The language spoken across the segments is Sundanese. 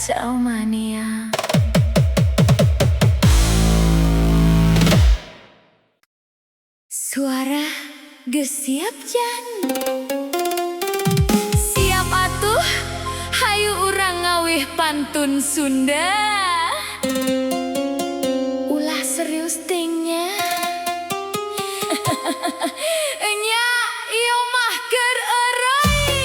Kacau mania. Suara geus siap jan? Siap atuh, hayu urang ngawih pantun Sunda. Ulah serius ting nya. Enya, ieu mah keur eureui.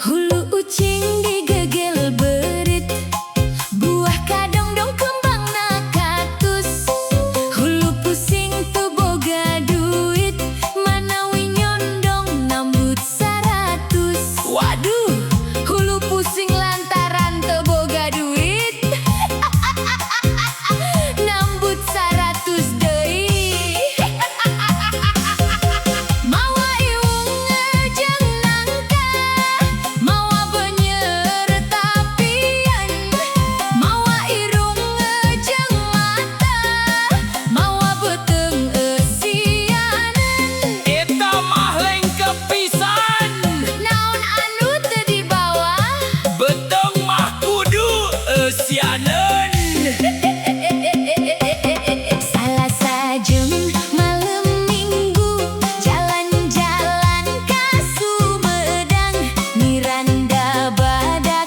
Hulu ucing digegel beurit, buah kadongdong kembangna katus. Hulu pusing teu boga duit, manawi nyondong nambut 100. Waduh, hulu pusing lantaran teu boga duit, nambut 100 deui. Mawa iwung jeung nangka, mawa beunyer tapian, mawa irung jeung mata, mawa beuteung eusianeun. Eta mah lengkep pisan. Naon anu teu dibawa? Beuteung mah kudu eusianeun. Salasa jeung malem Minggu, jalan-jalan ka Sumedang, Miranda badak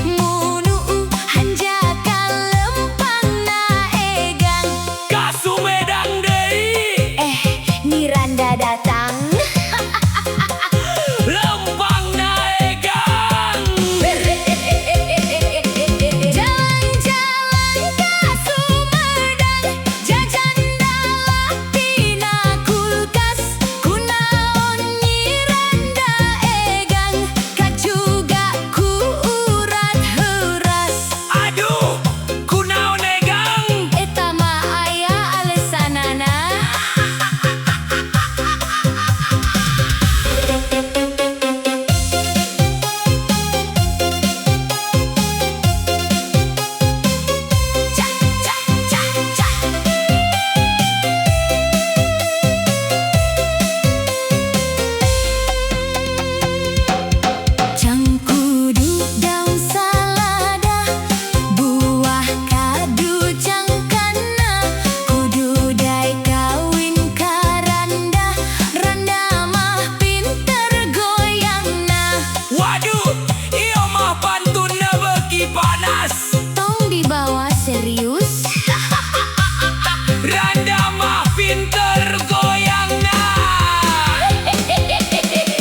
munuu, hanjakal lempangna egang. Ka Sumedang deui. Eh, Miranda datang. Lempangna egang. Jalan-jalan ka Sumedang, jajan dalak tina kulkas, kunaon Miranda egang, kacuga ku urat heuras. Aduh, kunaon egang? Eta mah aya alesanana. Ca ca ca ca. Cangkudu daun salada, buah kadu cangkana, kudu daek kawin ka randa, randa mah pinter goyangna. Waduh, ieu mah pantunna beuki panas. Tong dibawa serius. Randa mah pinter goyangna.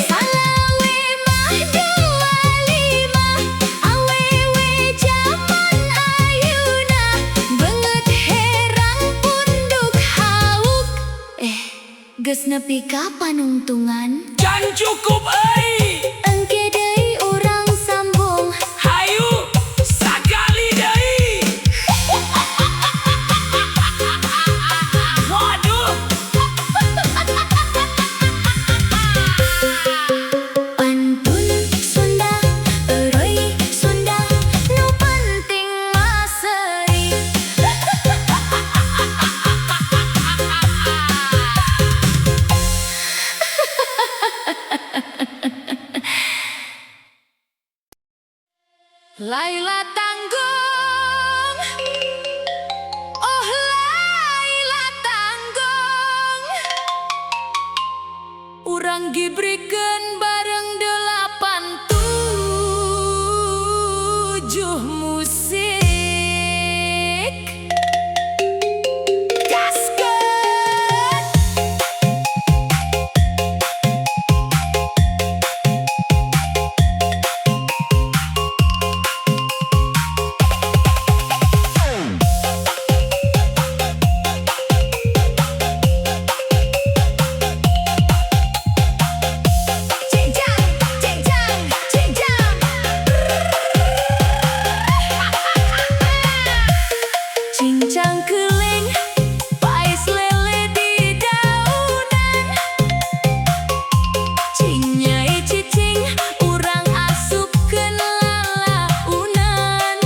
Salawe mah 25, awewe jaman ayeuna, beungeut herang punduk hauk. Eh, geus nepi ka panungtungan. Can cukup euy. Engke deui urang sambung. Hayu, sakali deui. Waduh. Pantun Sunda, eureui Sunda, nu penting mah seuri. Laila tanggung, oh Laila tanggung, urang gibrikeun bareng 87 musik. Gaskeun! Cenjang, cenjang, cenjang. Cincang keling, paes lele di daunan. Cing nyai cicing, urang asupkeun lalaunan.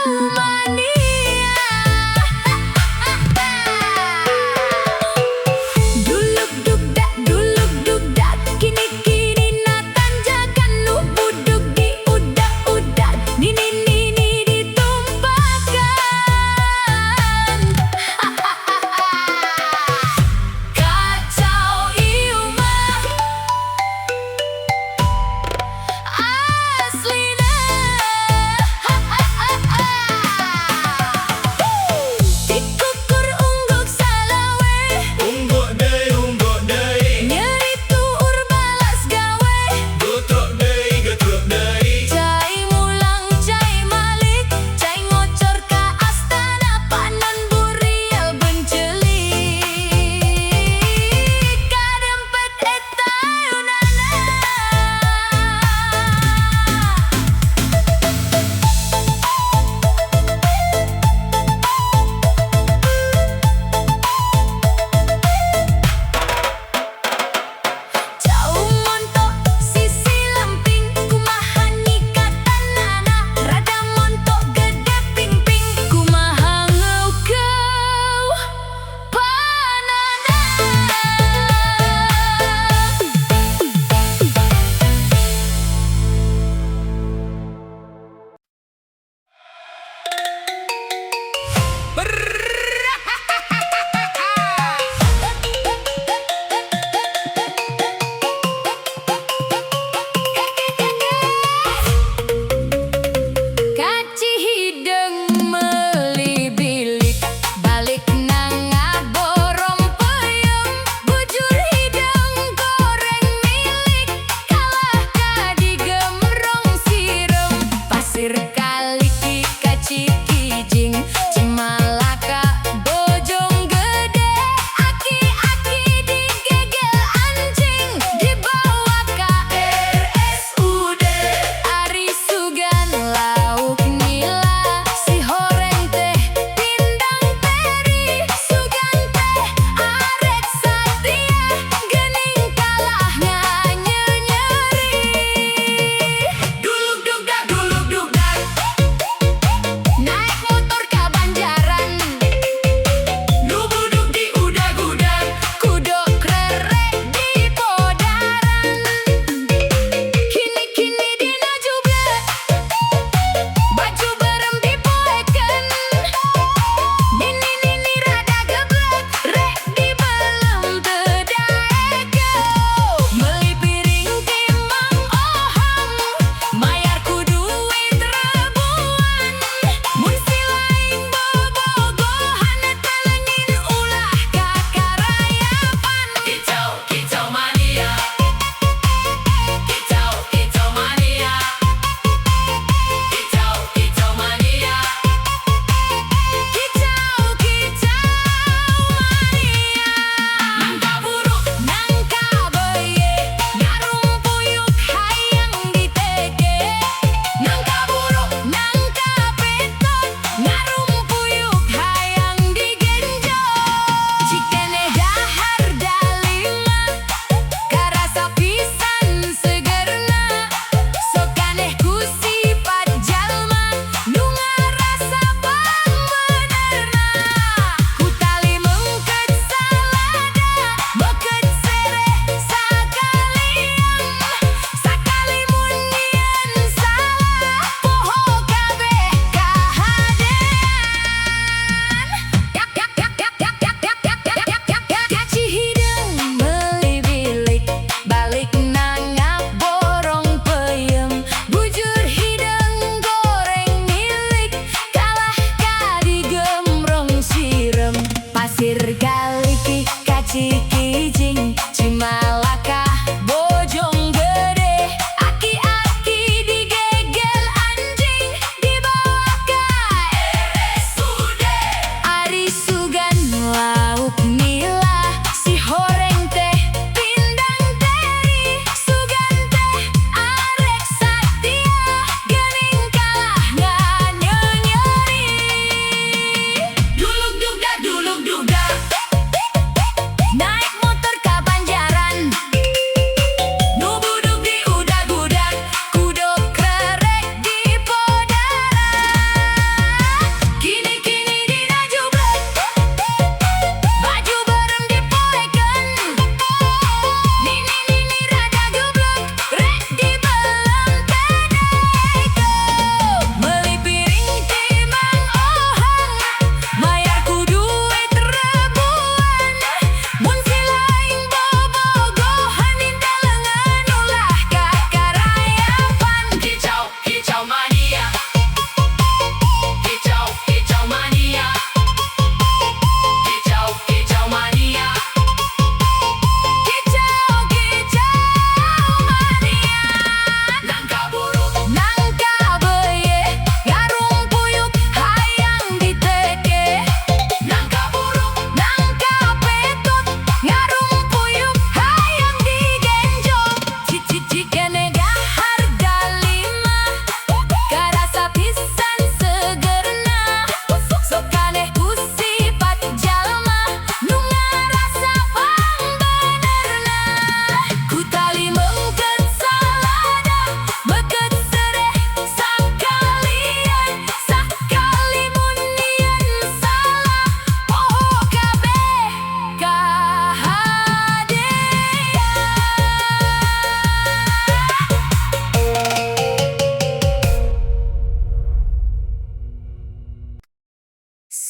Mania. Duluk duk dak, duluk duk dak. Kini kini na tanjakan nu buduk diudak-udak. Nini nini ditumpakan. Kacau ieu mah aslina.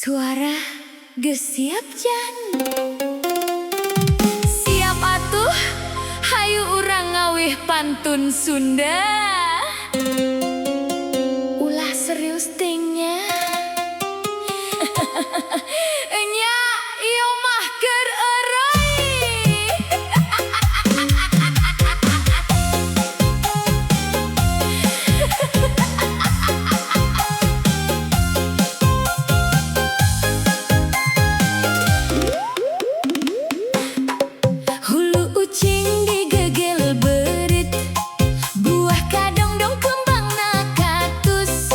Suara geus siap, Jan? Siap atuh. Hayu urang ngawih pantun Sunda. Ulah serius teuing nya. Enya, ieu mah keur eureui. Hulu ucing digegel beurit, buah kadongdong kembangna kaktus.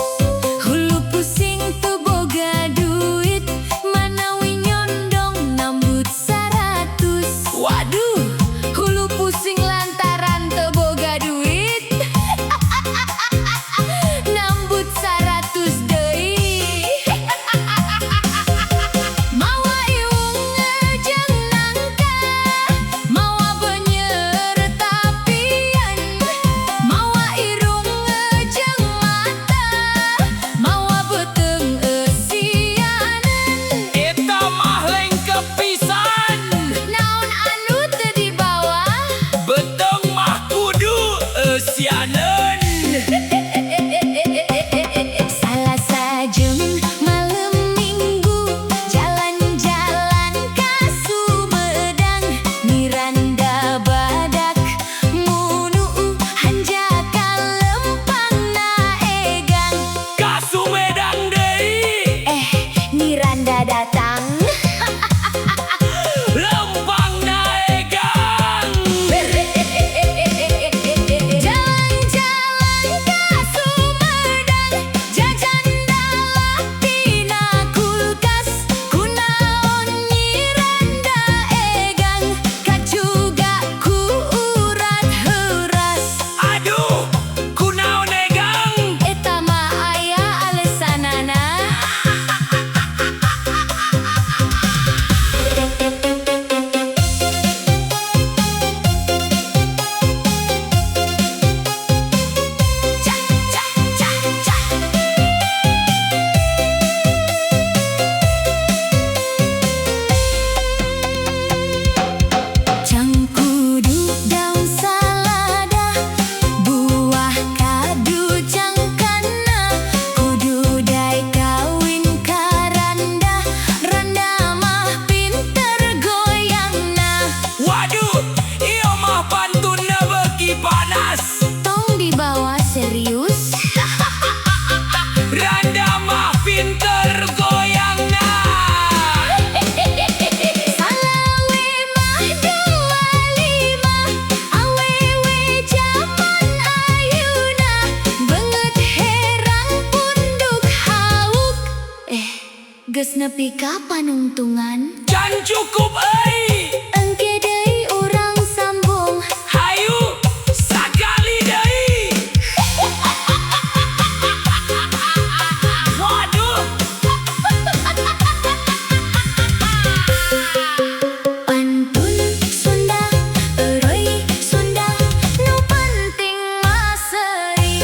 Hulu pusing teu boga duit, manawi nyondong nambut 100. Waduh, hulu pusing lantaran teu boga duit, nambut 100 deui. Mawa iwung jeung nangka, mawa beunyer tapian, mawa irung jeung mata, mawa beuteung eusianeun. Eta mah lengkep pisan. Naon anu teu dibawa? Beuteung mah kudu eusianeun. Salasa jeung malem Minggu, jalan-jalan ka Sumedang, miranda badak munuu, hanjakal lempangna egang. Ka Sumedang deui. Eh, Niranda datang. Lempangna egang. Jalan-jalan ka Sumedang, jajan dalah tina kulkas, kunaon nyiranda egang, kacuga ku urat heuras. Aduh, kunaon egang? Eta mah aya alesanana. Ca ca ca ca. Cangkudu daun salada, buah kadu cangkana, kudu daek kawin ka randa, randa mah pinter goyangna. Waduh, ieu mah pantunna beuki panas. Tong dibawa serius. Randa mah pinter goyangna. Salawe mah 25, awewe jaman ayeuna, beungeut herang punduk hauk. Eh, geus nepi ka panungtungan. Can cukup euy. Engke deui urang sambung. Hayu sakali deui. Waduh. Pantun Sunda, eureui Sunda, nu penting mah seuri.